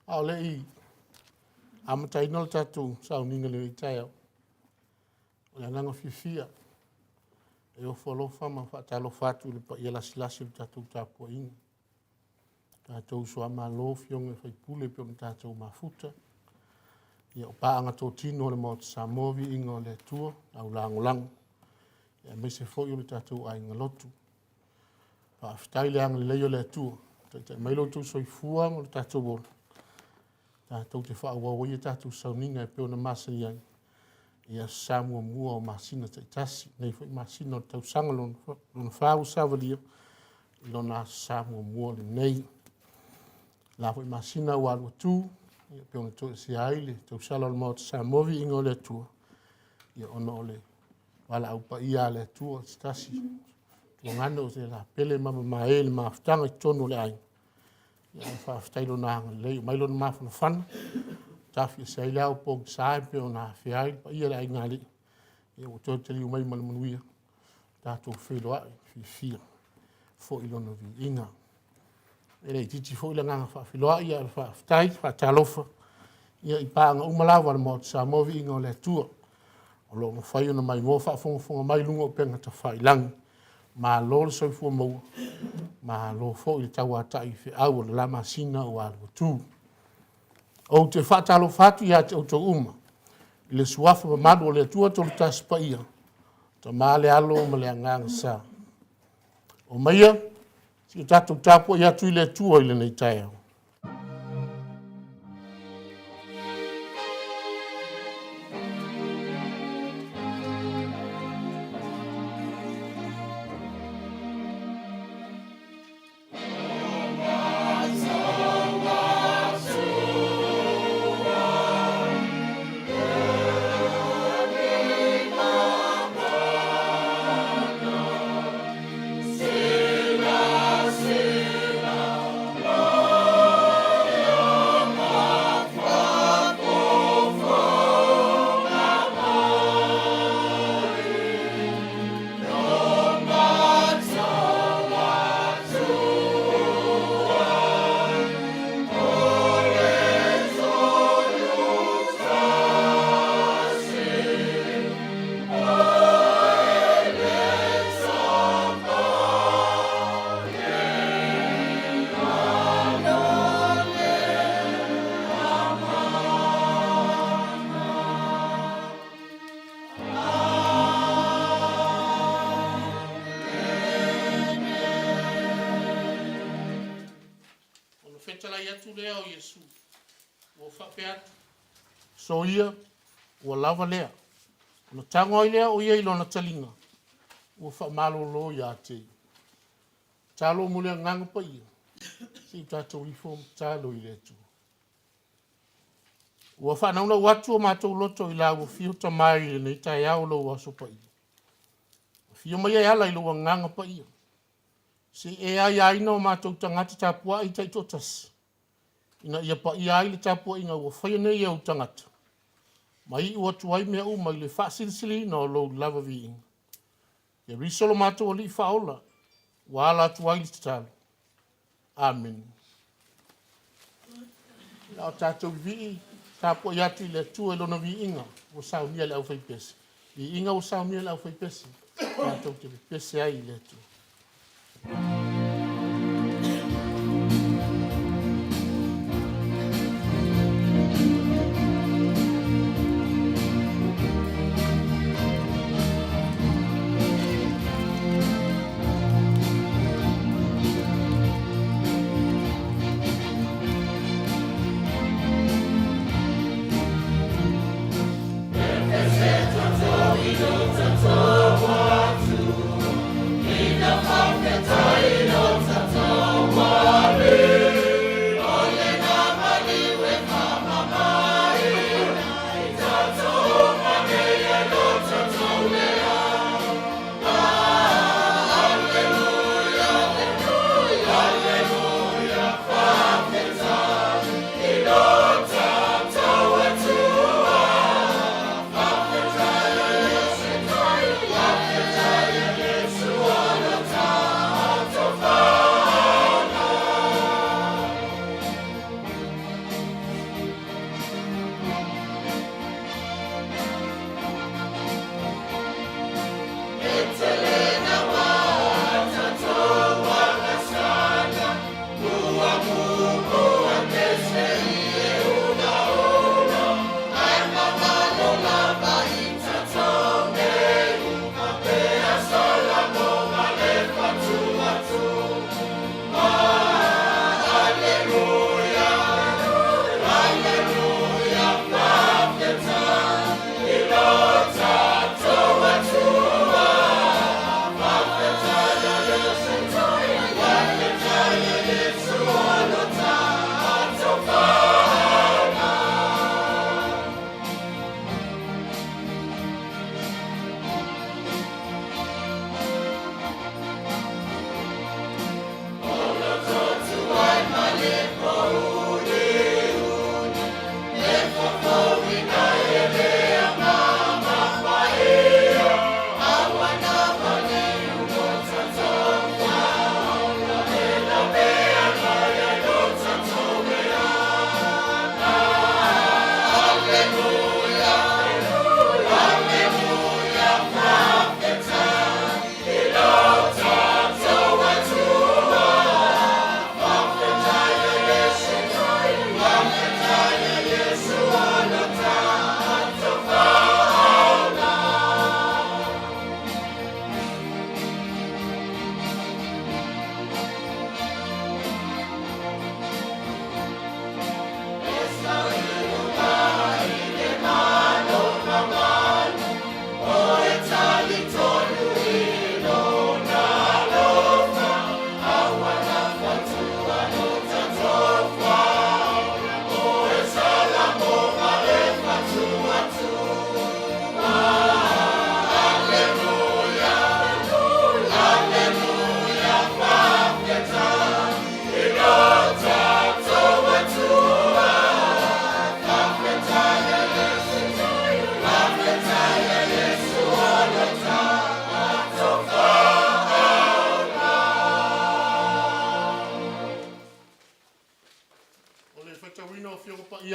A o le i amataina le tatou sauniga i lenei taeao, o le agaga fiafia e ofo alofa ma faatalofa atu i le paia lasilasi o le tatou tapuaiga, tatou uso a Malo, afioga i sui usufono e pei ona tatou mafuta, o paaga totino a le Maota Samoa, viiga o le Atua, aulagolago, aemaise foi o le tatou aiga lotu. Faafetai le agalelei o le Atua ua taitai mai lo outou soifua ma lo tatou ola tatou te faaauau ai a tatou sauniga e pei ona masani ai i aso Sa muamua o masina taitasi, i lenei foi masina o le tausaga lona fa ua savalia i lona aso Sa muamua lenei. O le a foi masina ua alu atu e pei ona toesea ai le tausala o le Maota Samoa, viiga o le Atua, ona o le valaau paia a le Atua i se tasi tuagana o le mamae i le mafutaga i totonu o le aiga. Ae faafetai i Lona agalelei ua aumai Lona mafanafana ua tafiese ai le ao pogisa e pei ona afea ai le paia o le aigaalii, ua toe taliu mai ma le manuia, tatou feiloai fiafia, foi Lona viiga. E le itiiti foi le agaga faafeiloai a o le faafetai. E faatalofa i paaga uma lava a le Maota o Samoa, viiga o le Atua, o lo o mafai ona maimoa faafogafoga mai i luga o upega tafailagi. Malo le soifua maua, malo foi le tauatai i feau o le la masina ua alu atu. Ou te faatalofa atu ia te outou uma i le suafa mamalu o le Atua Toolotasi Paia, Tama le Alo ma le Agaga Sa. Omaia se i tatou tapuai atu i le Atua i lenei taeao. Ona fetalai atu lea o Iesu ua faapea atu, Soia ua lava lea. Ona tago ai lea o ia i lona taliga ua faamalolo ia te ia. Tatalo mo le Agaga Paia, se i o tatou ifo ma tatalo i le Atua. Ua faanaunau atu o matou loto i lau afio Tama i lenei taeao o lou aso paia. Afio maia e ala i lou Agaga Paia, se i e aiaina o matou tagata tapuai taitoatasi, ina ia paia ai le tapuaiga ua faia nei e ou tagata, ma iu atu ai mea uma i le faasilisiliina o lou lava viiga. Keriso lo matou Alii Faaola, ua ala atu ai le tatalo. Amene. A o tatou vivii tapuai atu i le Atua i lona viiga ua saunia e le aufaipese. Viiga ua saunia e le aufaipese, tatou te pepese ai i le Atua.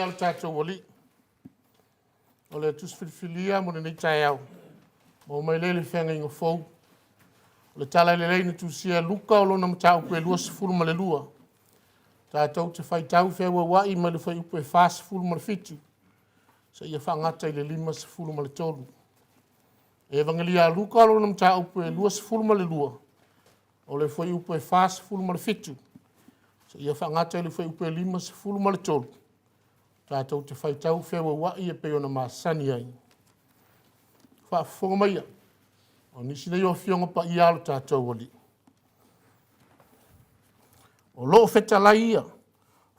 paia o le tatou Alii. O le tusi filifilia mo lenei taeao, maua mai lea i le Feagaiga Fou. O le Tala Lelei na tusia e Luka o lona mataupu e 22, tatou te faitau feueuai mai le fuaiupu e 47 seia faagata i le 53. Evagelia a Luka lona mataupu e 22, o le fuaiupu e 47 seia faagata i le fuaiupu e 53, tatou te faitau feueuai e pei ona masani ai. Faafofoga maia, o nisi nei o Afioga Paia a lo tatou Alii. O lo o fetalai ia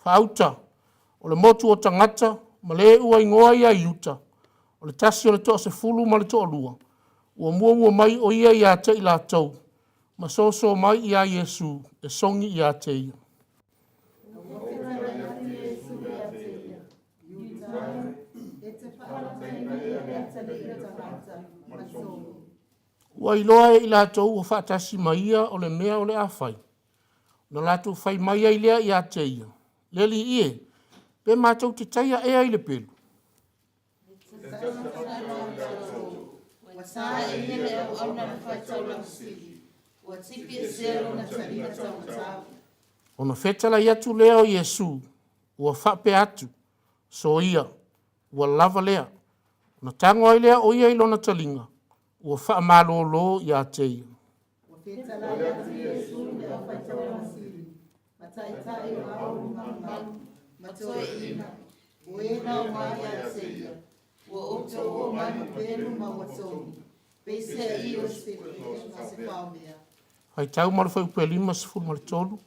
faauta o le motu o tagata ma le ua igoa ia Iuta, o le tasi o le toasefulu ma le toalua, ua muamua mai o ia ia te i latou ma soso mai ia Iesu e sogi ia te ia. Ua iloa e i latou ua faatasi ma ia o le mea o le a fai, ona latou fai mai ai lea ia te ia, “Le Alii e, pe matou te taia ea i le pelu?” Ona fetalai atu lea o Iesu ua faapea atu, “Soia, ua lava lea.” Ona tago ai lea o ia i lona taliga, ua faamalolo ia te ia. Faitau ma le fuaiupu e 53.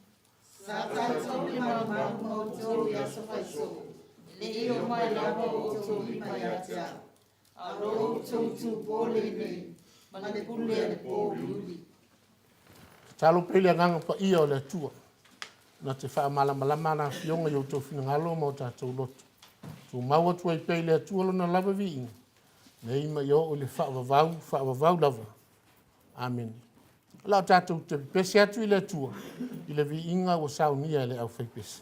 Tatalo pea i le Agaga Paia o le Atua na te faamalamalama ana Afioga i o outou finagalo ma o tatou loto, tumau atu ai pea i le Atua Lona lava viiga, nei ma ia oo i le faavavau, faavavau lava. Amene. O le a tatou toe pepese atu i le Atua i le viiga ua saunia e le aufaipese.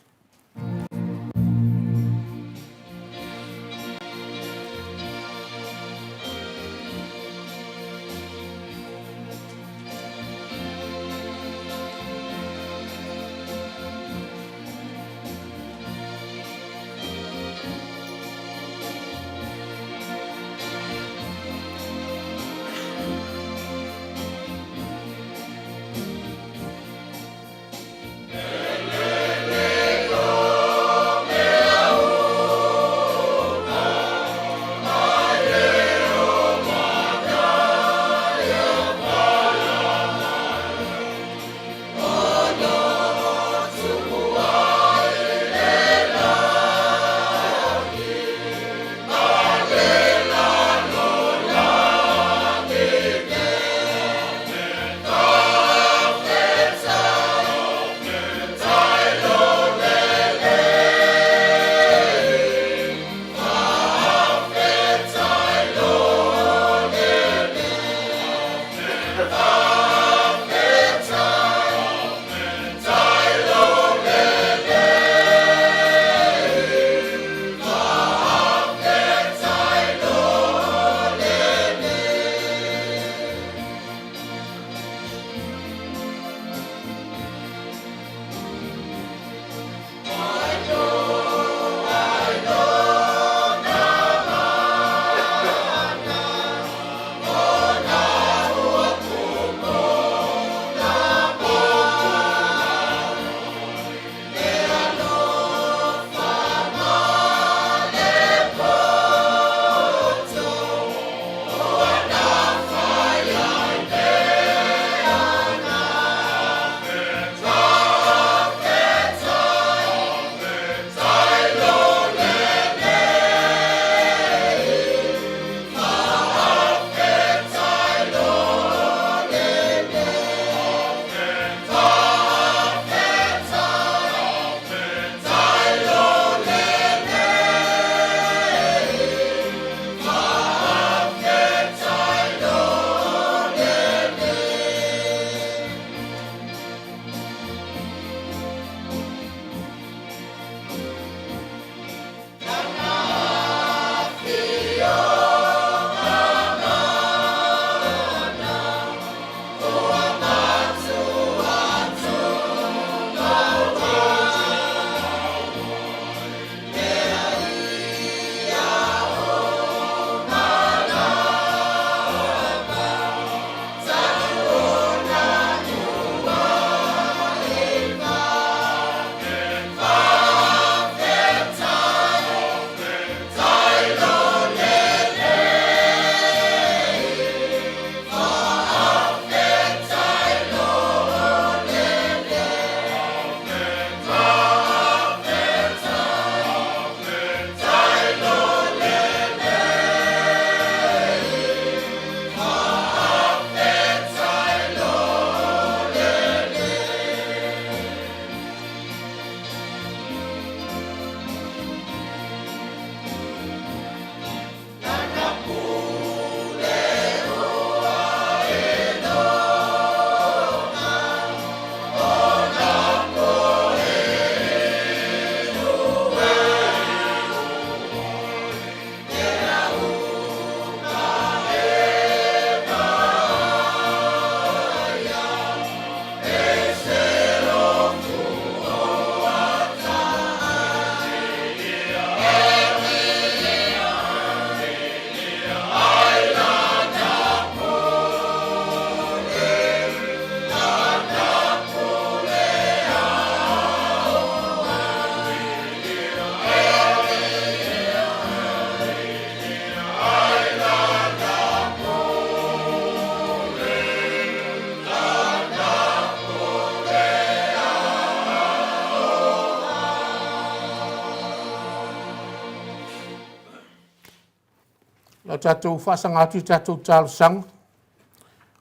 tatou faasaga atu i tatou talosaga,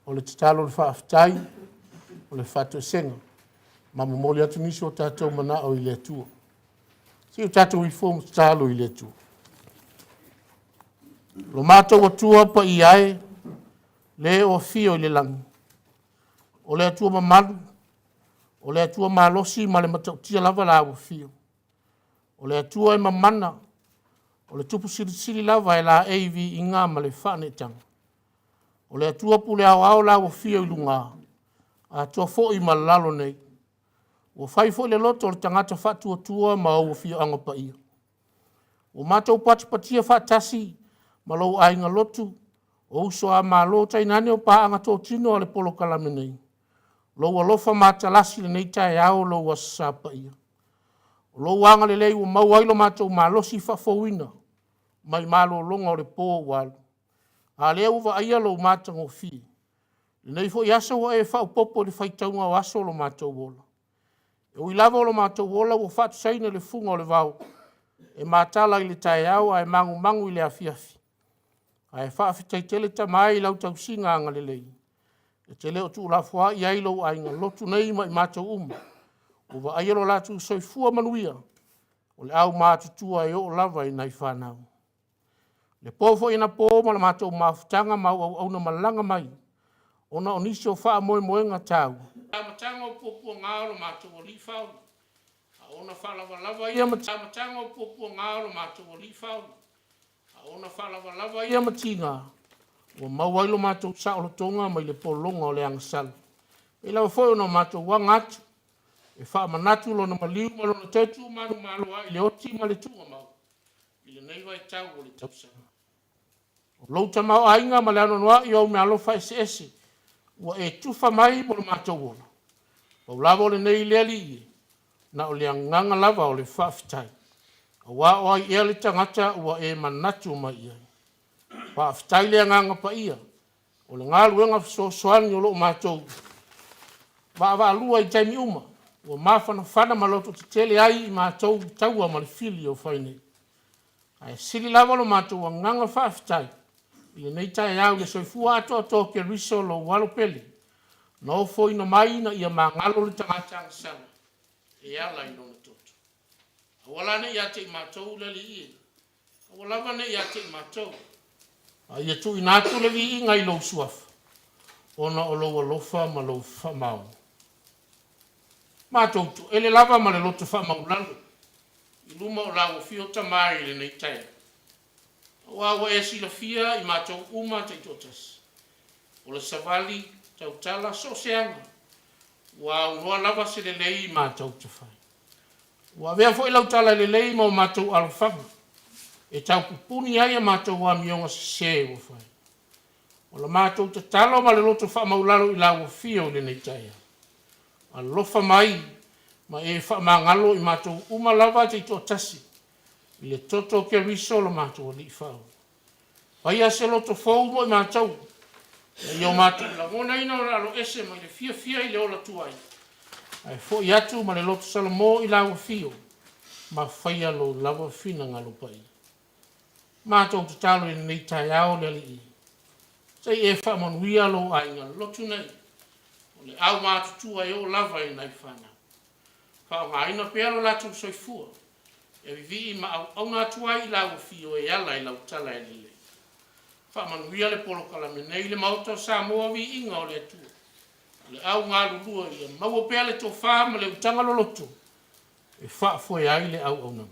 o le tatalo o le faafetai, o le faatoesega, ma momoli atu nisi o tatou manao i le Atua. Se i o tatou ifo ma tatalo i le Atua. Lo matou Atua paia e, le o afio i le lagi, o le Atua mamalu, o le Atua malosi ma le matautia lava lau afio. O le Atua e mamana, o le Tupu Silisili lava e laei viiga ma le faaneetaga. O le Atua pule aoao lau afio i luga, atoa foi ma lalo nei. Ua fai foi le loto o le tagata faatuatua ma ou afioaga paia. Ua matou patipatia faatasi ma lou aiga lotu, o uso a Malo tainane o paaga totino a le polokalame nei, lou alofa matalasi i lenei taeao, lou Aso Sa paia. O lou agalelei ua maua ai lo matou malosi faafouina mai malologa o le po ua alu, a o lea ua vaaia lou matagofie. I lenei foi aso ua e faaopoopo i le faitauga o aso lo matou ola. E ui lava o lo matou ola ua faatusaina i le fuga o le vao, e matala i le taeao ae magumagu i le afiafi, ae faafetai tele Tama e i lau tausiga agalelei e te le o tuulafoai ai lou aiga lotu nei ma i matou uma ua vaaia lo latou soifua manuia o le aumatutua e oo lava i nai fanau. I le po foi anapo ma le matou mafutaga ma au auauna malaga mai ona o nisi o faamoemoega taua, le amataga o puapuaga o lo matou Alii faaola, a o ona faalavalava ia ma tiga ua maua ai lo matou saolotoga mai le pologa o le agasala. E pei lava foi ona matou aga atu e faamanatu lona maliu ma lona toe tu manumalo ai i le oti ma le tuugamau i lenei vaitau o le tausaga. O lou tamaoaiga ma le anoanoai o au meaalofa eseese ua e tufa mai mo lo matou ola, pau lava o lenei le Alii e, na o le agaga lava o le faafetai, aua o ai ea le tagata ua e manatu mai i ai? Faafetai le Agaga Paia, o le galuega fesoasoani o lo o matou vaavaalua i taimi uma, ua mafanafana ma lototetele ai i matou i taua ma le fili o fai nei. Ae sili lava lo matou agaga faafetai i lenei taeao i le soifua atoatoa o Keriso lou Alo pele, na ofoina mai ina ia magalo le tagata agasala e ala i lona toto. Aua la ne i ia te i matou le Alii e, aua lava ne i ia te i matou, a ia tuuina atu le viiga i lou Suafa, ona o lou alofa ma lou faamaoni. Matou toele lava ma le loto faamaualalo i luma o lau afio Tama i lenei taeao, aua ua e silafia i matou uma taitoatasi, o le savali, tautala, so o se aga, ua aunoa lava se lelei matou te fai. Ua avea foi lau tala lelei ma o matou alofaga e taupupuni ai a matou amioga sese ua fai. O la matou tatalo ma le loto faamaualalo i lau afio i lenei taeao, alofa mai ma e faamagalo i matou uma lava taitoatasi i le toto o Keriso lo matou Alii Faaola. Faia se loto fou mo i matou, ina ia o matou lagonaina o le aloese mai le fiafia i le ola tuai, ae foi atu ma le loto salamo i lau afio, ma faia lou lava finagalo paia. Matou tatalo i lenei taeao le Alii, se i e faamanuia lou aiga lotu nei, o le aumatutua e oo lava i nai fanau. Faaaogaina pea lo latou soifua e vivii ma auauna atu ai i lau afio e ala i lau tala e lelei. Faamanuia le polokalame nei i le Maota o Samoa, viiga o le Atua. O le au galulue ia maua pea le tofa ma le utaga loloto e faafoe ai le auaunaga.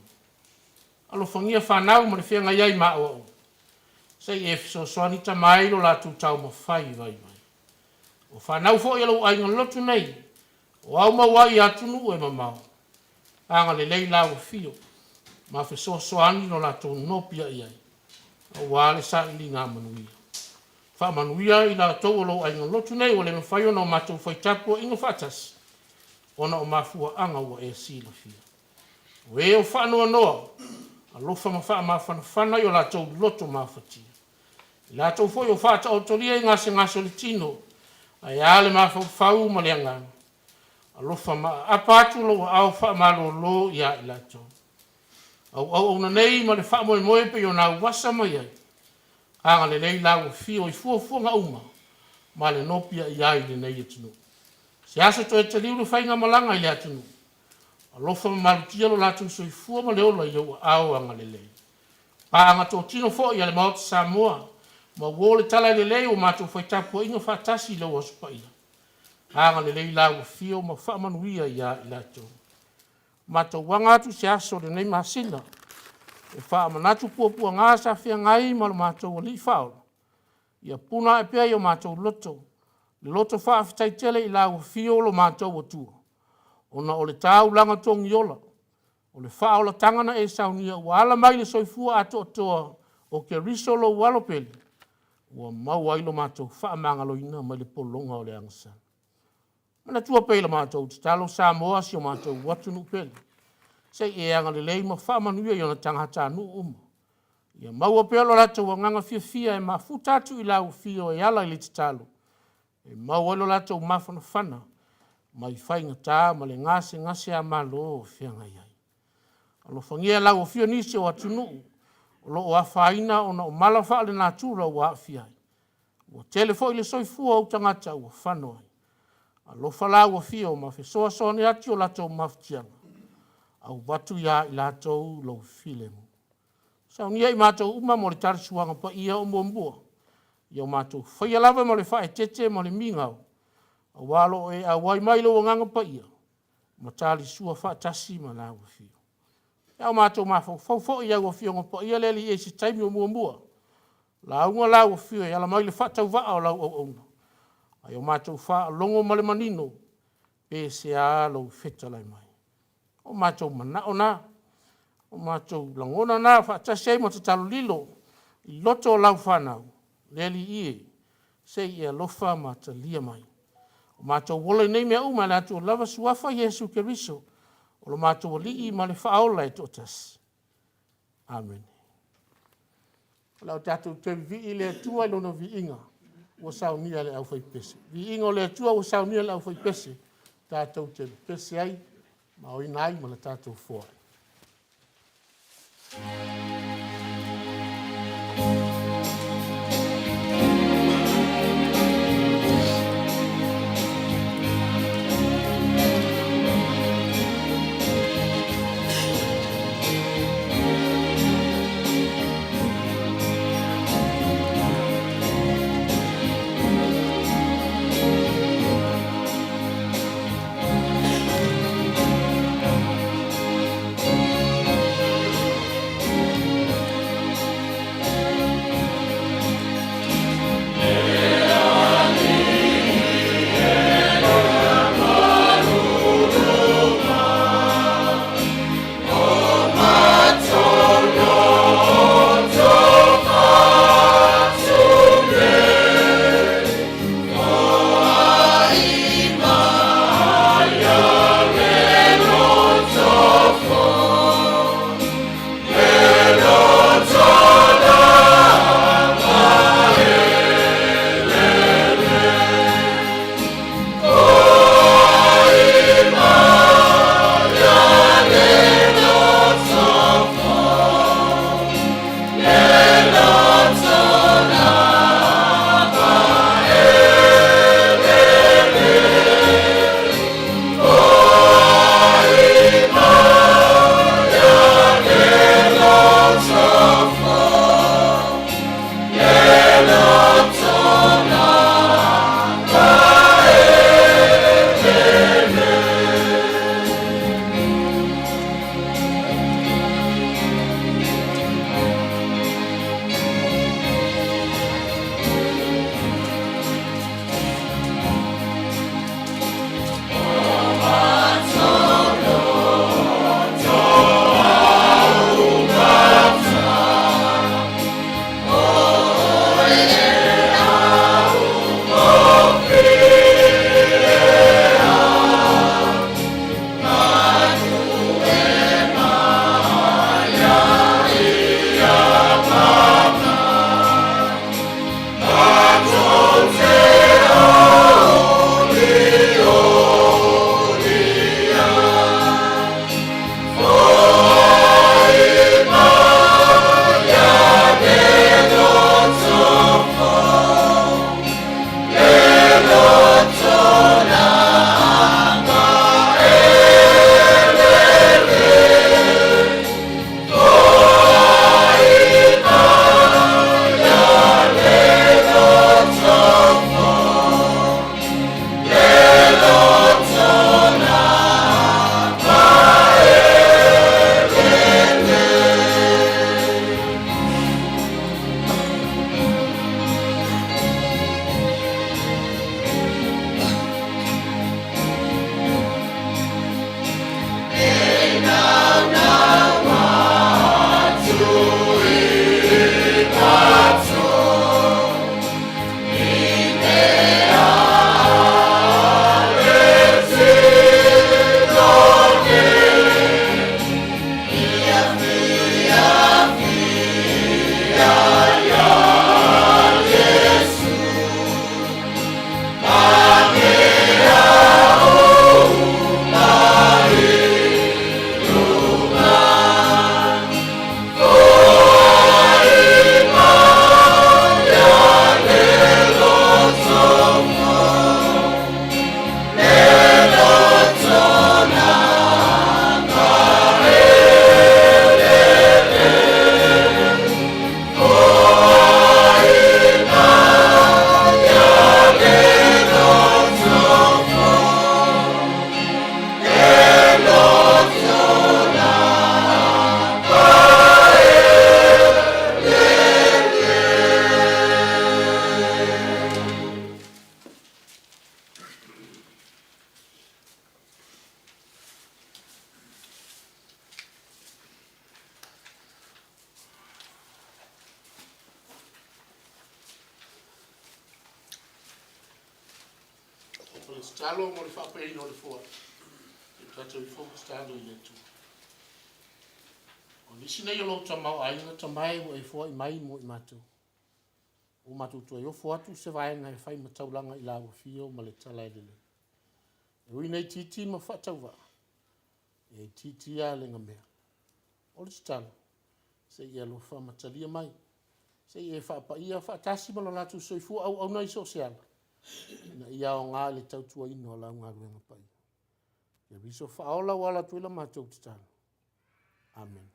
Alofagia fanau ma le feagai ai ma aoaoga, se i e fesoasoani Tama e i lo latou taumafai vaivai. O fanau foi a lou aiga lotu nei, o aumau ai i atunuu e mamao, agalelei lau afio ma fesoasoani lo latou nopiai ai, aua le sailiga manuia. Faamanuia i latou o lou aiga lotu nei ua le mafai ona o matou fai tapuaiga faatasi, ona o mafuaaga ua e silafia. O e o faanoanoa, alofa ma faamafanafana i o latou loto mafatia. I latou foi o faataotolia i gasegase o le tino, ae a le mafaufau ma le agaga, alofa ma aapa atu lou aao faamalolo ia i latou. Au auauna nei ma le faamoemoe pei ona auvasa mai ai, Agalelei lau afio i fuafuaga uma ma le nopiai ai i lenei atunuu. Se aso toe taliu le faigamalaga i le atunuu, alofa ma malutia lo latou soifua ma le ola i ou aao agalelei. O paaga totino foi a le Maota Samoa ma uo le tala lelei ua matou fai tapuaiga faatasi i lou Aso Paia, agalelei lau afio ma faamanuia ia i latou. Matauaga atu i se aso o lenei masina e faamanatu puapuaga sa feagai ma lo matou Alii Faaola, ia puna ae pea i o matou loto le loto faafetai tele i lau afio lo matou Atua, ona o le taulaga togiola, o le faaolataga na e saunia ua ala mai i le soifua atoatoa o Keriso lou Alo pele, ua maua ai lo matou faamagaloina mai le pologa o le agasala. Manatua pea i la matou tatalo Samoa si o matou atunuu pele, se i e agalelei ma faamanuia i ona tagatanuu uma, ia maua pea lo latou agaga fiafia e mafuta atu i lau afio e ala i le tatalo, e maua ai lo latou mafanafana mai faigata ma le gasegaseamalo o feagai ai. Alofagia lau afio nisi o atunuu o lo o afaina ona o mala faalenatura ua aafia ai, ua tele foi le soifua o ou tagata ua fano ai. Alofa lau afio ma fesoasoani atu i o latou mafatiaga, avatu ia i latou lou filemu. Saunia i matou uma mo le talisuaga paia o muamua, ia o matou faia lava ma le faaeteete ma le migao, aua o lo o e auai mai i lou Agaga Paia ma talisua faatasi ma lau Afioga. A o matou mafaufau foi i au Afioga Paia le Alii e i se taimi o muamua, lauga lau Afio e ala mai i le faatauvaa o lau auauna, a ia matou faalogo ma le manino pe sea lou fetalai mai. O matou manao na, o matou lagona na faatasi ai ma tatalo lilo i loto o lau fanau, le Alii e, se i e alofa ma talia mai. Ua matou ola i nei mea uma i le atoa lava Suafa Iesu Keriso o lo matou Alii ma le Faaola e toatasi. Amene. O le a tatou toe vivii i le Atua i Lona viiga ua saunia e le aufaipese. Viiga o le Atua ua saunia e le aufaipese tatou te pepese ai ma aoina ai ma le tatou foai. tatalo mo le faapaeina o le foai, se i tatou ifo ma tatalo i le Atua. O nisi nei o lou tamaoaiga tamae ua e foai mai mo i matou. Ua matou toe ofo atu se vaega e fai ma taulaga i lau afio ma le tala e lelei. E ui ina itiiti ma faatauvaa, e itiiti ia le gamea. O le tatalo, se i e alofa ma talia mai, se i e faapaia faatasi ma lo latou soifua auauna i so o se ala, ina ia aoga i le tautuaina o lau galuega paia. Keriso faaola ua ala atu ai la matou tatalo. Amene.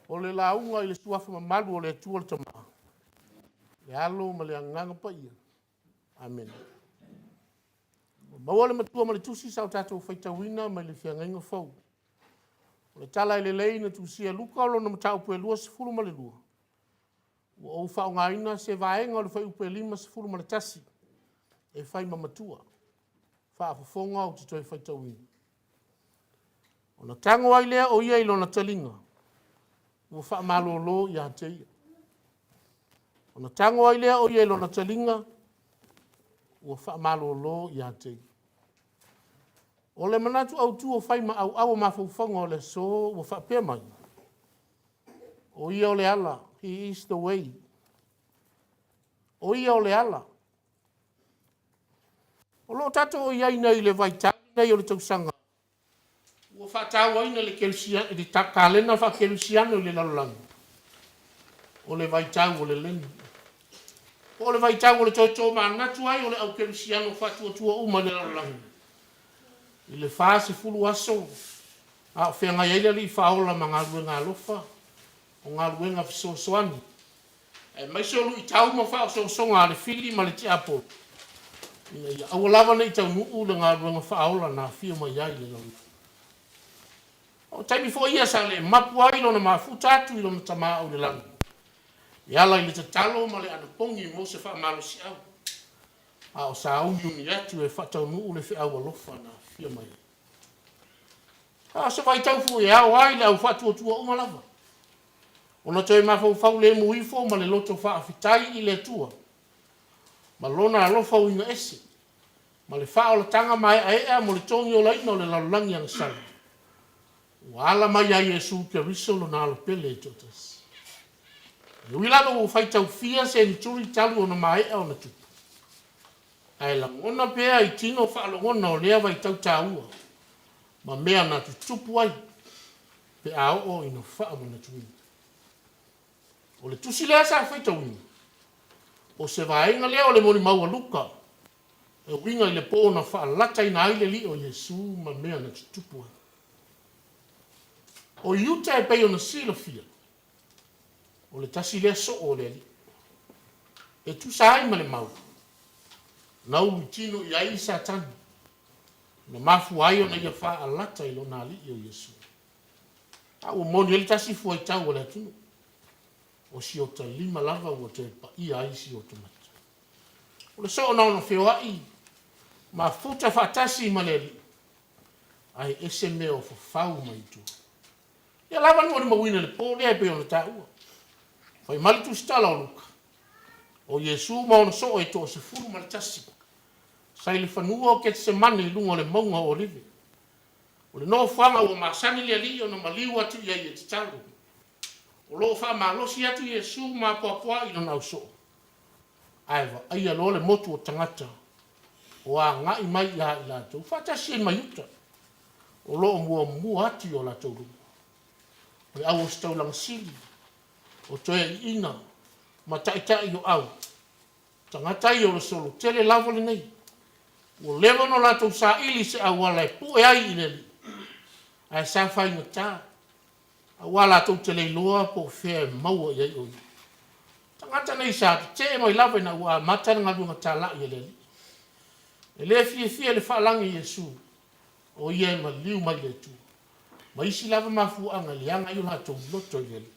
O le lauga i le suafa mamalu o le Atua le Tama, le Alo ma le Agaga Paia. Amene. Ua maua le matua ma le tusi sa o tatou faitauina mai le Feagaiga Fou. O le tala e lelei na tusia e Luka o lona mataupu e 22, ua ou faaaogaina se vaega o le fuaiupu e 51 e fai ma matua, faafofoga ou te toe faitauina. Ona tago ai lea o ia i lona taliga, ua faamalolo ia te ia. Ona tago ai lea o ia i lona taliga, ua faamalolo ia te ia. O le manatu autu o fai ma auau o mafaufauga o le aso ua faapea mai, o Ia o le ala, He is the way. O Ia o le ala. O lo o tatou i ai nei i le vaitau lenei o le tausaga ua faatauaina i le kalena faakerisiano i le lalolagi, o le vaitau o le Leni, po o le vaitau o le toe tomanatu ai o le au kerisiano faatuatua uma i le lalolagi i le 40 aso a o feagai ai le Alii Faaola ma galuega alofa, o galuega fesoasoani, aemaise o luitau ma faaosoosoga a le fili ma le tiapolo, ina ia aua lava ne i taunuu le galuega faaola na afio mai ai i le lalolagi. O taimi foi ia sa le mapu ai lona mafuta atu i lona Tama o i le lagi e ala i le tatalo ma le anapogi mo se faamalosiau, a o sauniuni atu e faataunuu le feau alofa na afio mai ai. A o se vaitau foi e ao ai le au faatuatua uma lava ona toe mafaufau lemu ifo ma le loto faafetai i le Atua ma Lona alofa uiga ese ma le faaolataga maeaea mo le togiolaina o le lalolagi agasala ua ala mai ia Iesu Keriso lona Alo pele e toatasi. E ui lava ua faitau fia senituri talu ona maea ona tupu, ae lagona pea i tino faalogona o lea vaitau taua ma mea na tutupu ai pe a oo ina faamanatuina. O le tusi lea sa faitauina, o se vaega lea o le molimau a Luka e uiga i le po na faalataina ai le alii o Iesu ma mea na tutupu ai. O Iuta e pei ona silafia, o le tasi lea soo o le alii. E tusa ai ma le mau, na ulutino i ai Satani, na mafua ai ona ia faalata i lona alii o Iesu. A ua moni ai le tasi fuaitau a le atunuu, o si ota lima lava ua toe paia ai si ota mata. O le soo na ona feoai mafuta faatasi ma le Alii, ae ese mea o fafau mai tua. Ia lava le molimauina i le po lea e pei ona taua. Fai mai le tusitala o Luka, o Iesu ma ona soo e 11, sa i le fanua o Ketesemane i luga o le mauga o Olive. O le nofoaga ua masani le Alii ona maliu atu i ai e tatalo. O lo o faamalosi atu Iesu ma apoapoai i lona ausoo, ae vaaia loa le motu o tagata o agai mai ia i latou, faatasi ai ma Iuta, o lo o muamua atu i o latou luma. O le auositaulaga sili, o toeaiina ma taitai o au tagata ia o le solotele lava lenei, ua leva ona latou saili se auala e pue ai i le Alii, ae sa faigata, aua latou te le iloa po o fea e maua i ai o ia. O tagata nei sa tetee mai lava ina ua amata le galuega talai a le Alii. E le fiafia i le faalagi o Iesu, o ia e maliu mai le Atua, ma isi lava mafuaaga e leaga ai o latou loto i le Alii.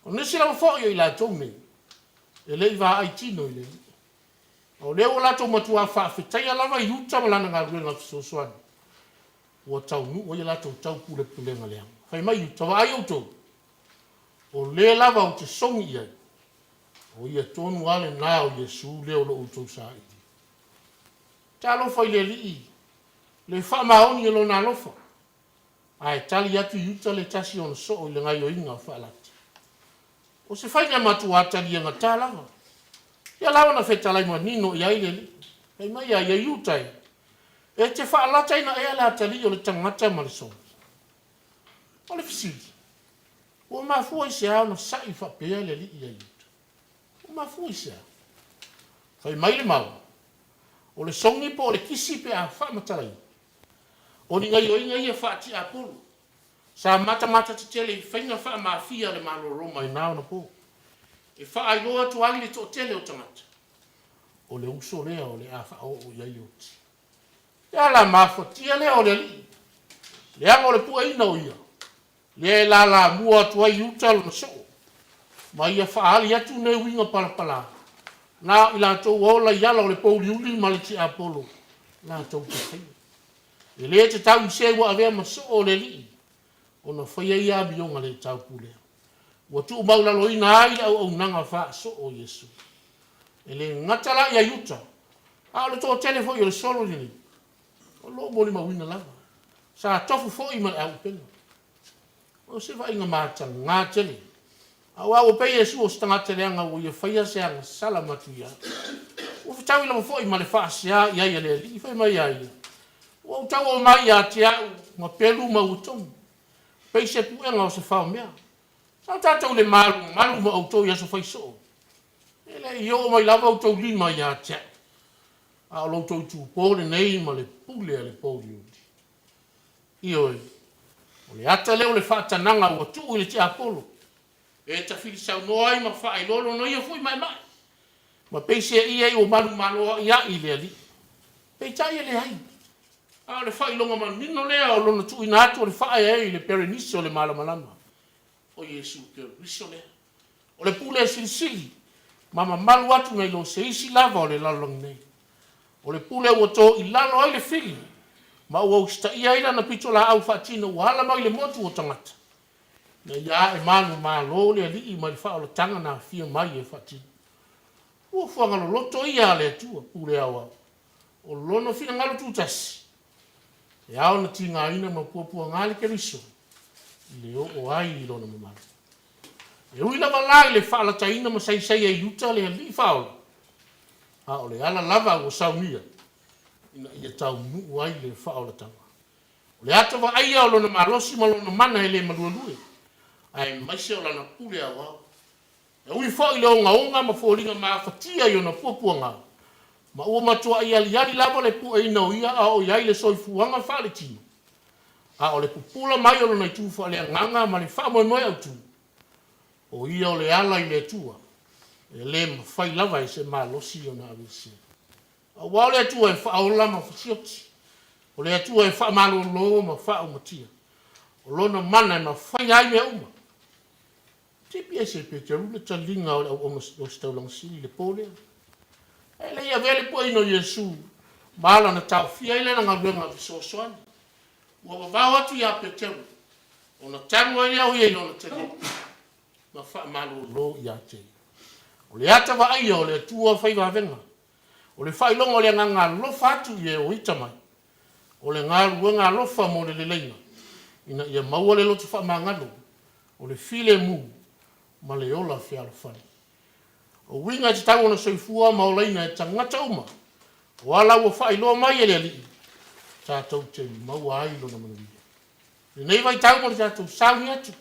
O nisi lava foi o i latou nei, e le i vaai tino i le Alii. A o lea ua latou matuā faafetaia lava Iuta ma lana galuega fesoasoani, ua taunuu ai a latou taupulepulega leaga. Fai mai Iuta, Vaai outou, o le lava ou te sogi i ai, o ia tonu lava lena o Iesu lea o lo o outou saili. Talofa i le Alii, le faamaoni o Lona alofa! Ae tali atu Iuta le tasi o ona soo i le gaioiga faalata. O se faiga matuā taliagata lava. Ia la ona fetalai manino i ai le Alii. Fai mai a ia, Iuta e, e te faalataina ea le atalii o le tagata ma le sogi? O le fesili, ua mafua i se a ona sa'i faapea le Alii ia Iuta? Ua mafua i se a? Fai mai le mau, o le sogi po o le kisi pe a faamatalaina. O ni gaioiga ia faatiapolo sa matamata tetele i faiga faamafia a le Malo Roma i na ona po, e faailoa atu ai le toatele o tagata, o le uso lea o le a faaoo i ai le oti. E ala mafatia lea o le alii, leaga o le pueina o ia, lea e lalamua atu ai i uta lona soo, ma ia faaali atu nei uiga palapala, na o i latou ua ola i ala o le pouliuli ma le tiapolo latou te faia. E le tatau i se ua avea ma soo o le alii ona faia ia amioga le taupulea. Ua tuumaulaloina ai le auaunaga faasoo o Iesu. E le gata la ia Iuta, a o le toatele foi o le solo lenei, o lo o molimauina lava, sa tofu foi ma le auupega. O se vaaiga mataga tele, aua ua pei Iesu o se tagata leaga ua ia faia se agasala matuia. Ua fetaui lava foi ma le faasea i ai a le Alii, fai mai a ia, Ua ou tau oo mai ia te au ma pelu ma ua togi, pei se puega o se faomea. Sa o tatou le malumalu ma outou i aso fai soo, e le i oo mai lava outou lima ia te au, a o lo outou itupo lenei ma le pule a le pouliuli. Ioe, o le ata lea o le faatanaga ua tuu i le tiapolo e tafili saunoa ai ma faailoa lona ia foi maemae, ma peiseai ai ua manumalo a'ia'i i le Alii. Peitai e leai, a o le faailoga manino lea o lona tuuina atu o le faaeaea i le Perenise o le Malamalama o Iesu Keriso lea. O le pule e silisili ma mamalu atu nai lo se isi lava o le lalolagi nei. O le pule ua to i lalo ai le fili ma ua usitaia ai lana pitolaau faatino ua ala mai le motu o tagata, ina ia ae manumalo le Alii mai le faaolataga na afio mai e faatino. Fuafuaga loloto ia a le Atua, pule aoao, o Lona finagalo tutasi, e ao ona tigaina ma puapuaga le Keriso i le oo ai i Lona mamalu. E ui lava la i le faalataina ma saisaia i uta le Alii Faaola, a o le ala lava ua saunia ina ia taunuu ai le faaolataga. O le ata vaaia o lona malosi ma lona mana e le maluelue, aemaise o lana pule aoao. E ui foi i le ogaoga ma foliga mafatia i ona puapuaga, ma ua matuai aliali lava le pueina o ia a o i ai le soifuaga faaletino, a o le pupula mai o lona itu faaleagaga ma le faamoemoe autu, o ia o le ala i le Atua, e le mafai lava e se malosi ona aveesea. Aua o le Atua e faaola ma fasioti, o le Atua e faamalolo ma faaumatia, o Lona mana e mafaia ai mea uma. Tipi ese e Peteru le taliga o le auauna ositaulaga sili i le po lea. E le i avea le puaina o Iesu ma ala na taofia ai lana galuega fesoasoani. Ua vavao atu ia Peteru, ona talu ai lea o ia i lona taliga ma faamalolo ia te ia. O le ata vaaia o le Atua fai vavega, o le faailoga o le agaga alofa atu i e o ita mai, o le galuega alofa mo le leleiga, ina ia maua le loto faamagalo, o le filemu ma le ola fealofani. O uiga e tatau ona soifua ma olaina e tagata uma, o ala ua faailoa mai e le Alii, tatou te maua ai Lona manuia. I lenei vaitau mo le tatou sauni atu,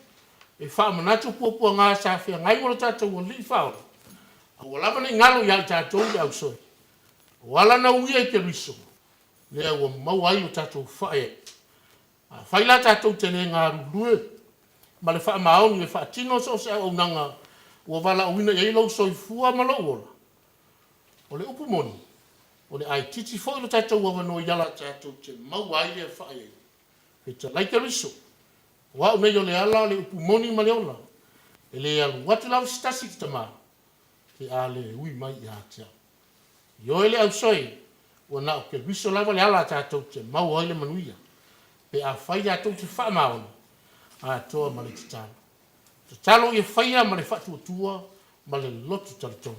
e faamanatu puapuaga sa feagai ma lo tatou Alii Faaola, aua lava ne i galo ia i tatou le ausoe. O ala na uia i Keriso, lea ua maua ai lo tatou faaeaea. Afai la tatou te le galulue ma le faamaoni e faatino so o se auaunaga ua valaauina i ai lou soifua ma lou ola, o le upu moni, o le a itiiti foi lo tatou avanoa i ala tatou te maua ai lea faaeaea. Fetalai Keriso, o au nei o le ala, le upu moni ma le ola, e le alu atu lava se tasi i le Tama, pe a le ui mai ia te au. Ioe le ausoe, ua na o Keriso lava le ala tatou te maua ai le manuia, pe afai tatou te faamaoni atoa ma le tatalo. Tatalo ia faia ma le faatuatua ma le loto talitonu.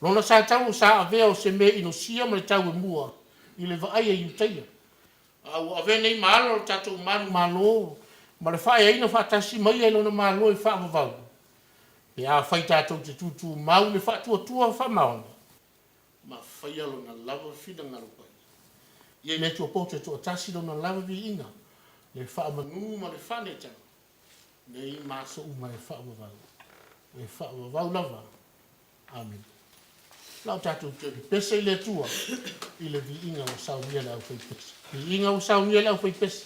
Lona sa taua sa avea o se meainosia ma le tauemua i le vaai a Iutaia, a ua avea nei ma alo o le tatou manumalo ma le faaeaina faatasi ma Ia i lona Malo e faavavau, pe afai tatou te tutumau i le faatuatua faamaoni ma faia Lona lava finagalo paia. Ia i le Atua poto e toatasi Lona lava viiga, le faamanu ma le faaneetaga, nei ma aso uma e faavavau, e faavavau lava. Amene. O le a tatou toe pepese i le Atua i le viiga ua saunia e le aufaipese. Viiga ua saunia e le aufaipese,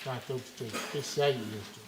tatou te toe pepese ai i le Atua.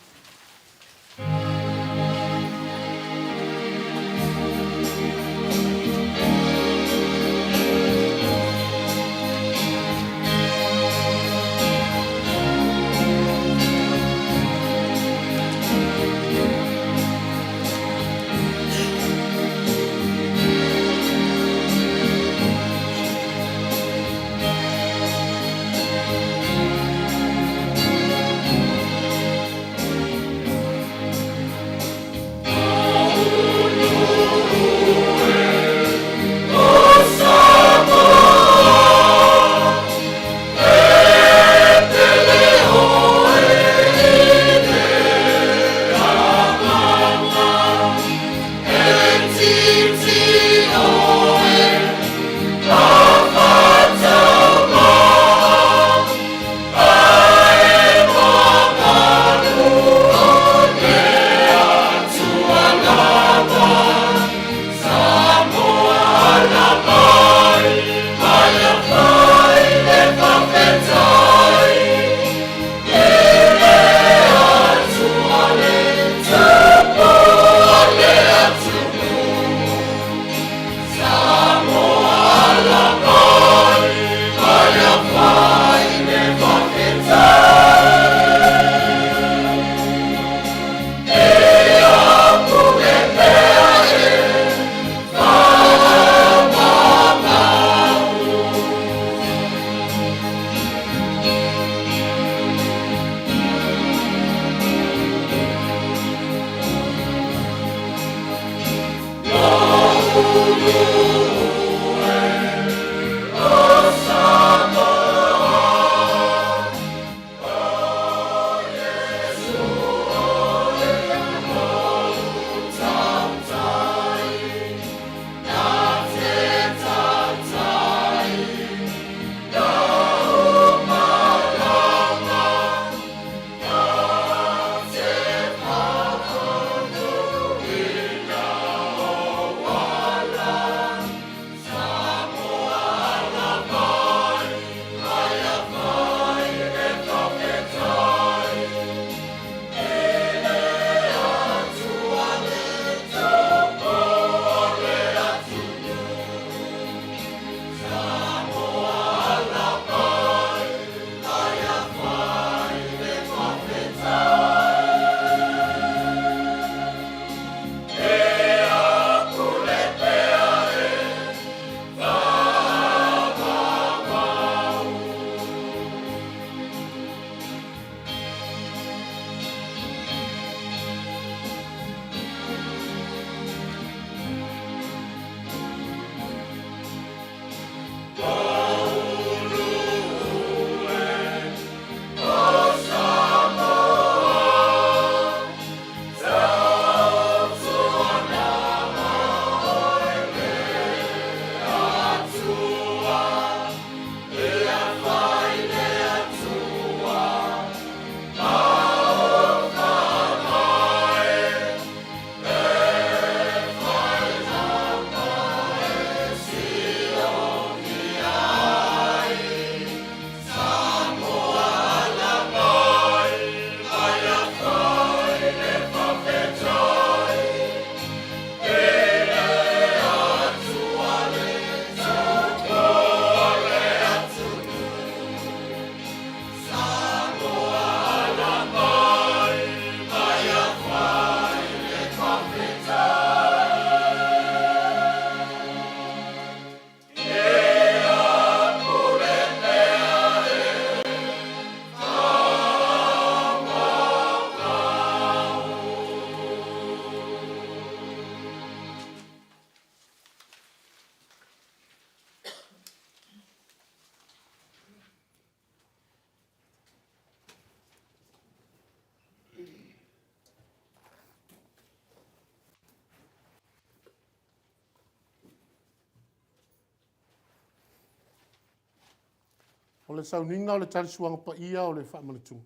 O le sauniga o le talisuaga paia o le faamanatuga.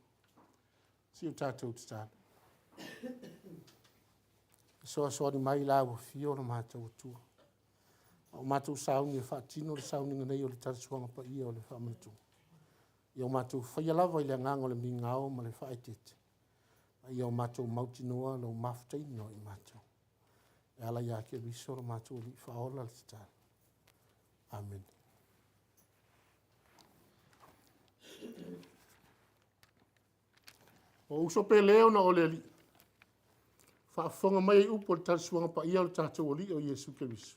Si o tatou tatalo. Fesoasoani mai i lau afio lo matou Atua. A o matou sauni e faatino le sauniga nei o le talisuaga paia o le faamanatuga, ia o matou faia lava i le agaga o le migao ma le faaeteete, a ia o matou mautinoa lou mafutaina o i matou. E ala ia Keriso lo matou Alii Faaola le tatalo. Amene. Ou uso pele ona o le Alii, faafofoga mai i upu o le talisuaga paia o le tatou Alii o Iesu Keriso,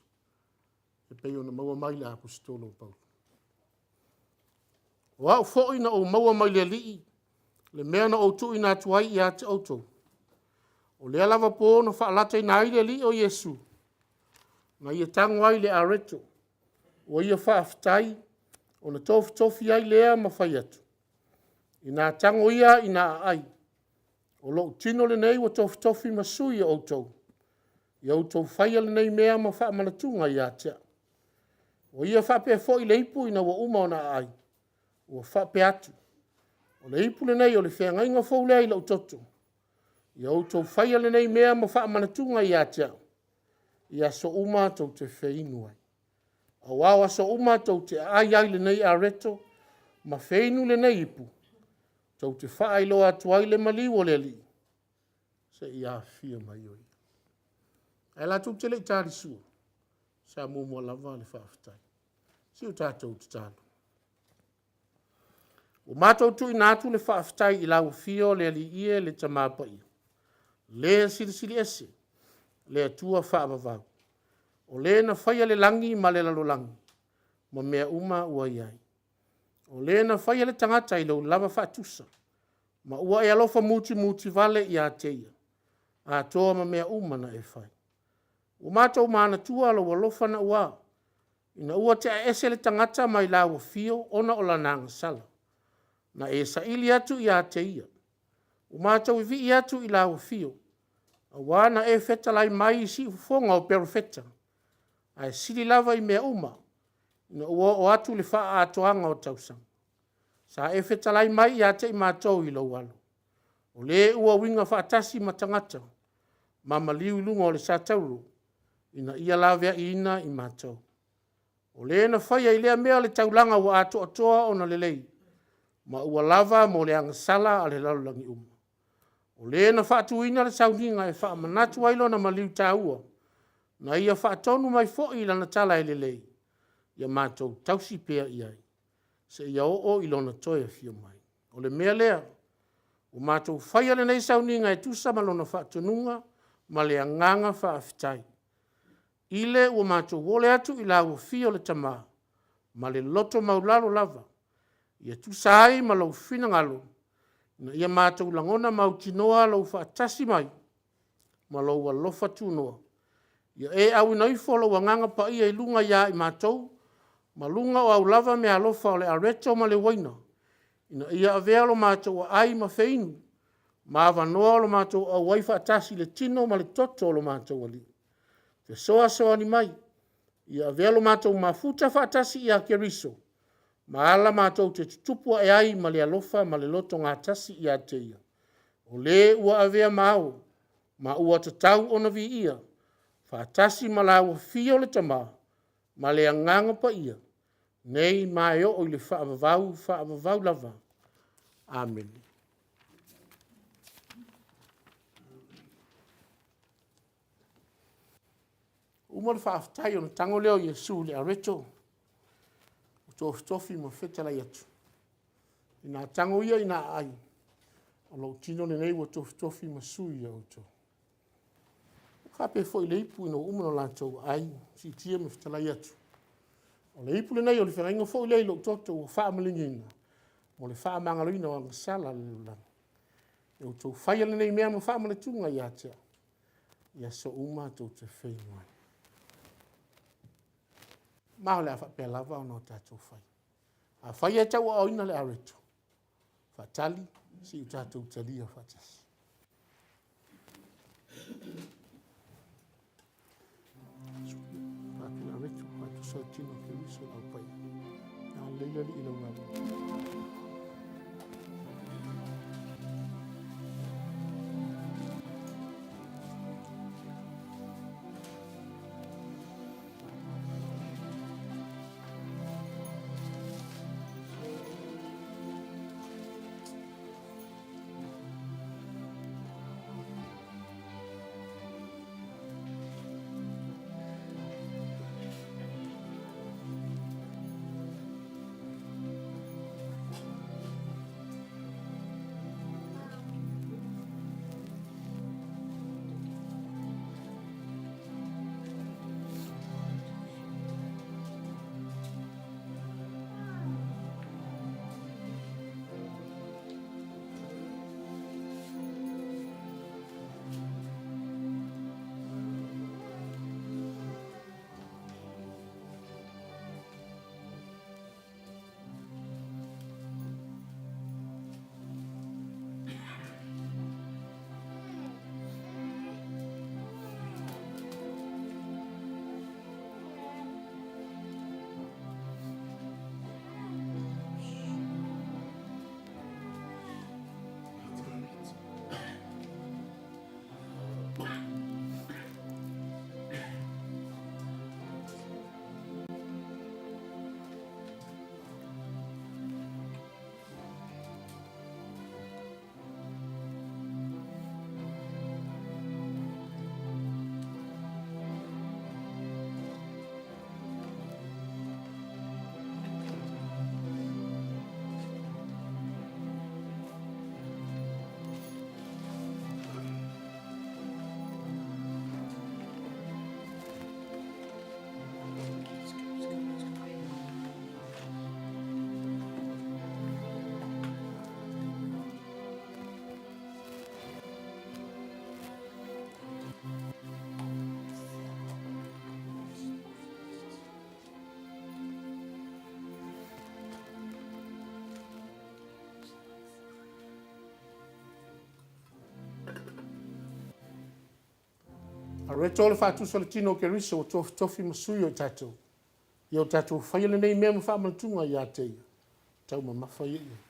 e pei ona maua mai i le Aposetolo o Paulo. O au foi na ou maua mai le Alii le mea na ou tuuina atu ai ia te outou, o lea lava po na faalataina ai le Alii o Iesu, na ia tago ai le areto, ua ia faafetai, ona tofitofi ai lea ma fai atu, “Ina tago ia ina aai, o lou tino lenei ua tofitofi ma sui o outou. Ia outou faia lenei mea ma faamanatuga ia te au.” Ua ia faapea foi le ipu ina ua uma ona aai, ua faapea atu, “O le ipu lenei o le feagaiga fou lea i lou toto. Ia outou faia lenei mea ma faamanatuga ia te au, i aso uma tou te feinu ai. Aua o aso uma tou te aai ai i lenei areto ma feinu lenei ipu, tou te faailoa atu ai le maliu o le Alii seia afio mai o ia. Ae latou te le i talisua, sa muamua lava le faafetai. Se i o tatou tatalo. Ua matou tuuina atu le faafetai i lau Afio le Alii e, le Tama Paia, le Silisili Ese, le Atua faavavau, o le na faia le lagi ma le lalolagi ma mea uma ua i ai. O le na faia le tagata i lou lava faatusa, ma ua e alofa mutimutivale ia te ia, atoa ma mea uma na e fai. Ua matou manatua lou alofa naua, ina ua tea ese le tagata mai lau afio ona o lana agasala, na e saili atu ia te ia. Ua matou vivii atu i lau afio, aua na e fetalai mai i siufofoga o perofeta, ae sili lava i mea uma, ina ua oo atu le faaatoaga o tausaga, sa e fetalai mai ia te i matou i lou Alo, o le ua uiga faatasi ma tagata ma maliu i luga o le satauro, ina ia laveaiina i matou. O le na faia i lea mea le taulaga ua atoatoa ona lelei, ma ua lava mo le agasala a le lalolagi uma. O le na faatuina le sauniga e faamanatu ai lona maliu taua, na ia faatonu mai foi i lana tala e lelei, ia matou tausi pea i ai, seia oo i lona toe afio mai. O le mea lea, ua matou faia lenei sauniga e tusa ma lona faatonuga ma le agaga faafetai, i le ua matou ole atu i lau afio le Tama ma le loto maualalo lava, ia tusa ai ma lou finagalo, ina ia matou lagona mautinoa lou faatasi mai ma lou alofa tunoa. Ia e auina ifo lou Agaga Paia i luga ia i matou ma luga o au lava meaalofa o le areto ma le uaina, ina ia avea lo matou aai ma feinu ma avanoa lo matou auai faatasi i le tino ma le toto o lo matou Alii. Fesoasoani mai, ia avea lo matou mafuta faatasi ia Keriso ma ala matou te tutupu ae ai ma le alofa ma le loto gatasi ia te Ia, o le ua avea ma Ao ma ua tatau ona viia, faatasi ma lau Afio le Tama ma le Agaga Paia, nei ma e oo i le faavavau faavavau lava. Amene. Ua uma le faafetai ona tago lea o Iesu i le areto ua tofutofi ma fetalai atu, “Ina tago ia ina aai, o lou tino lenei ua tofutofi ma sui o outou.” E faapea foi i le ipu ina ua uma ona latou aai, siitia ma fetalai atu, “O le ipu lenei o le feagaiga foi lea i lou toto ua faamalieina mo le faamagaloina o agasala a le lalolagi. Ia outou faia lenei mea ma faamanatuga ia te au, i aso uma tou te feinu ai.” Ma o le a faapea lava ona tatou faia. Afai e tauaaoina le areto, faatali seia o tatou talia faatasi. Agalelei le Alii i lau galuega. Loreto o le faatusa o le tino o Keriso ua tofitofi ma sui o i tatou, ia o tatou faia lenei mea ma faamanatuga ia te ia, taumamafa ia i ai.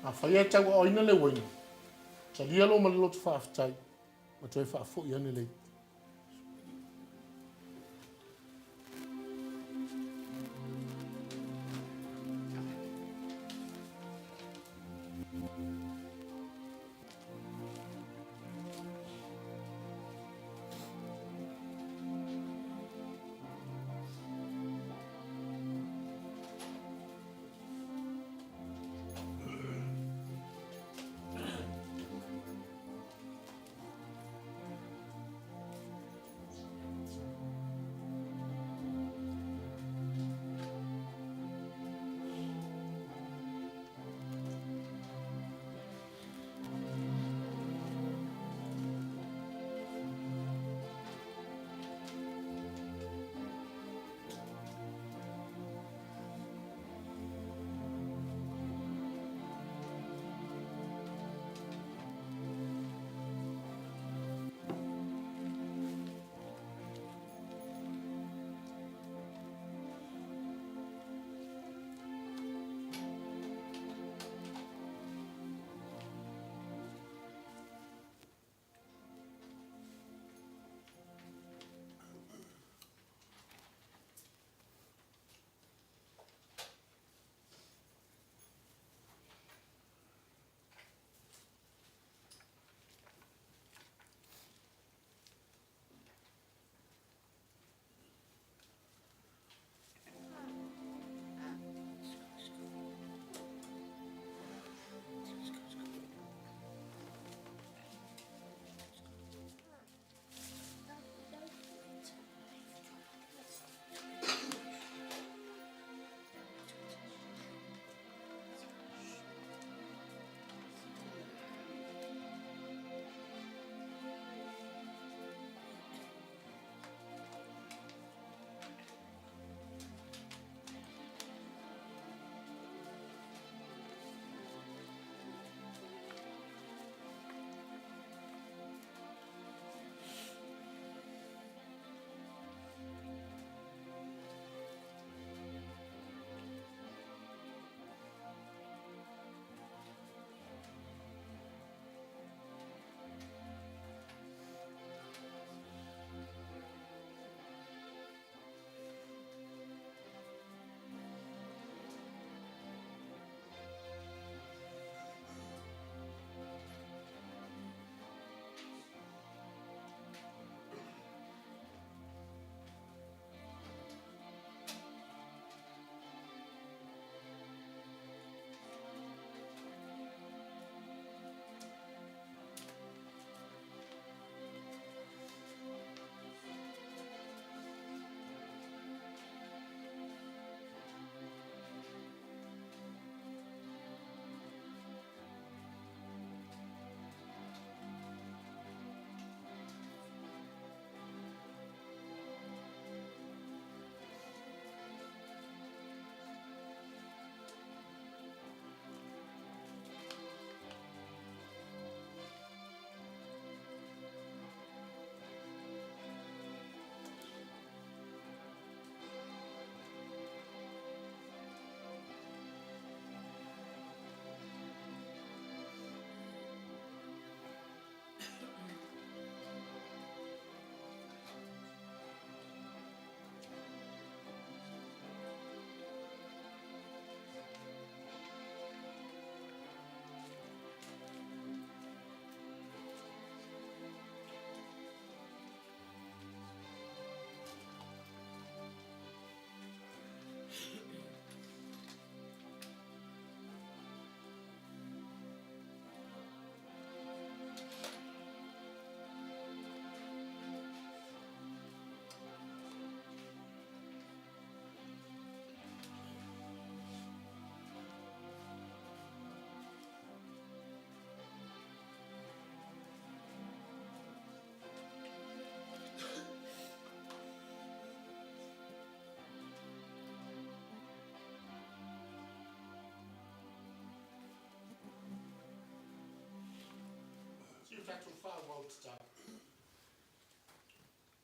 Afai ae tauaoina le uaina, talia lo ma le loto faafetai, ma toe faafoi ane le ipu.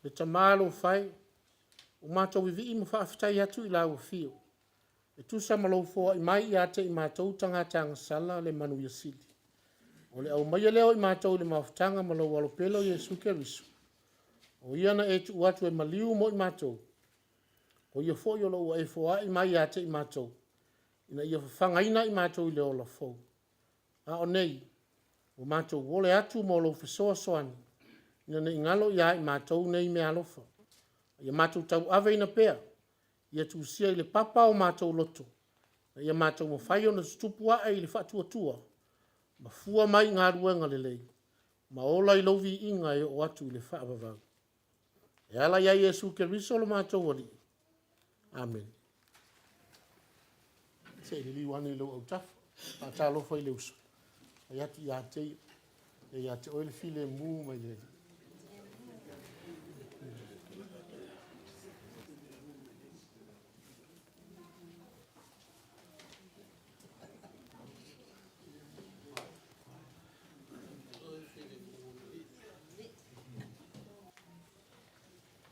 Le Tama alofa e, ua matou vivii ma faafetai atu i lau afio e tusa ma lou foai mai ia te i matou tagata agasala le manuia sili. O le aumaia lea o i matou i le mafutaga ma lou Alo pele o Iesu Keriso, o Ia na e tuu atu e maliu mo i matou, o Ia foi o lo o ua e foai mai ia te i matou, ina ia fafagaina i matou i le ola fou. A o nei, ua matou ole atu mo lou fesoasoani, ina ne i galo ia i matou nei meaalofa, a ia matou tauaveina pea, ia tusia i le papa o matou loto, ina ia matou mafai ona tutupu ae i le faatuatua ma fua mai i galuega lelei, ma ola i lou viiga e oo atu i le faavavau. E ala ia Iesu Keriso lo matou Alii. Amene. Se i liliu ane i lou autafa, faatalofa i le uso, fai atu ia te ia, e ia te oe le filemu mai le Alii.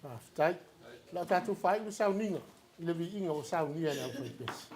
Faafetai. O le a tatou faaiu le sauniga i le viiga ua saunia e le aufaipesi.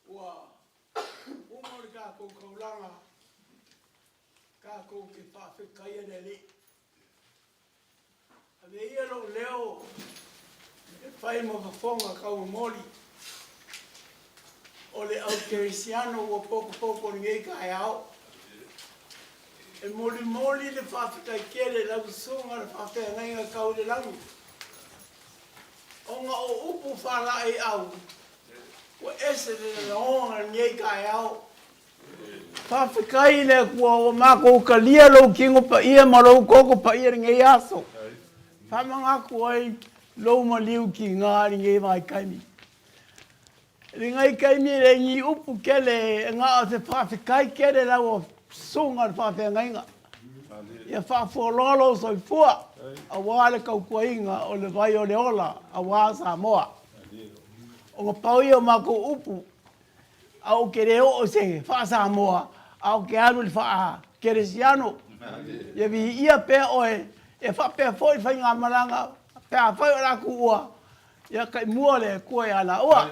Ua uma le tatou taulaga, tatou te faafetaia le Alii. Ave ia lou leo e fai ma fofoga tauomoli o le au kerisiano ua potopoto i lenei taeao. E molimoli le faafetai tele i lau Susuga i le Faafeagaiga tau i le Lagi, ona o upu faalaeiau ua ese le lalaoga i lenei taeao. Faafetai i le Atua ua matou talia lou tino paia ma lou toto paia i lenei aso. Faamanatu ai lou maliu tiga i lenei vaitaimi. I lenei taimi e leai ni upu tele na o se faafetai tele i lau susuga i le faafeagaiga. Ia faafualoa lou soifua aua le tautuaina o le vai o le ola aua Samoa. Ona pau ia o matou upu, a ou te le oo i se faa-Samoa, a ou te alu i le faa-Kerisiano. Ia viia pea oe, e faapea foi le faigamalaga pe afai o le a tuua, Ia taimua le Atua ia laua.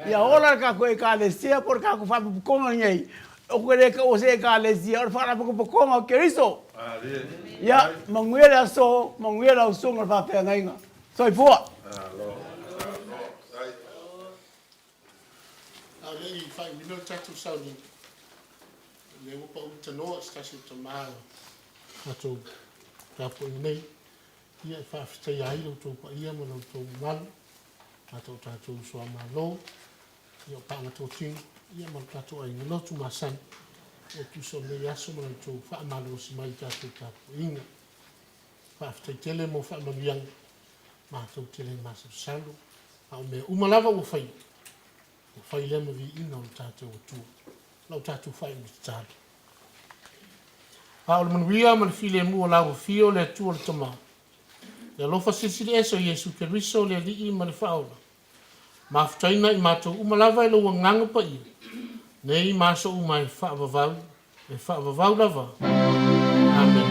Ia ola le tatou Ekalesia po o le tatou Faalapotopotoga lenei. Ou te le taua se Ekalesia, o le Faalapotopotoga o Keriso. Ia manuia le aso, manuia lau susuga i le faafeagaiga. Soifua. A o le i faaiuina le tatou sauniga, o lea ua pau le tanoa i se tasi o tama o tatou tapuaiga nei. Ia e faafetaia ai lo outou paia ma lo outou mamalu, ata o tatou uso a Malo, ia o paaga totino, ia ma lo tatou aiga lotu masani, ua tusa o lenei aso ma lo outou faamalolosi mai i tatou tapuaiga. Faafetai tele mo faamanuiaga, matou te le masalosalo, a o mea uma lava ua faia, ua fai lea ma viiga o lo tatou Atua. Lau tatou faaiu tatalo. A o le manuia ma le filemu o lau Afio le Atua le Tama, le alofa silisili ese o Iesu Keriso le Alii ma le Faaola, mafutaina i matou uma lava e lou Agaga Paia, nei ma aso uma e faavavau, e faavavau lava. Amene.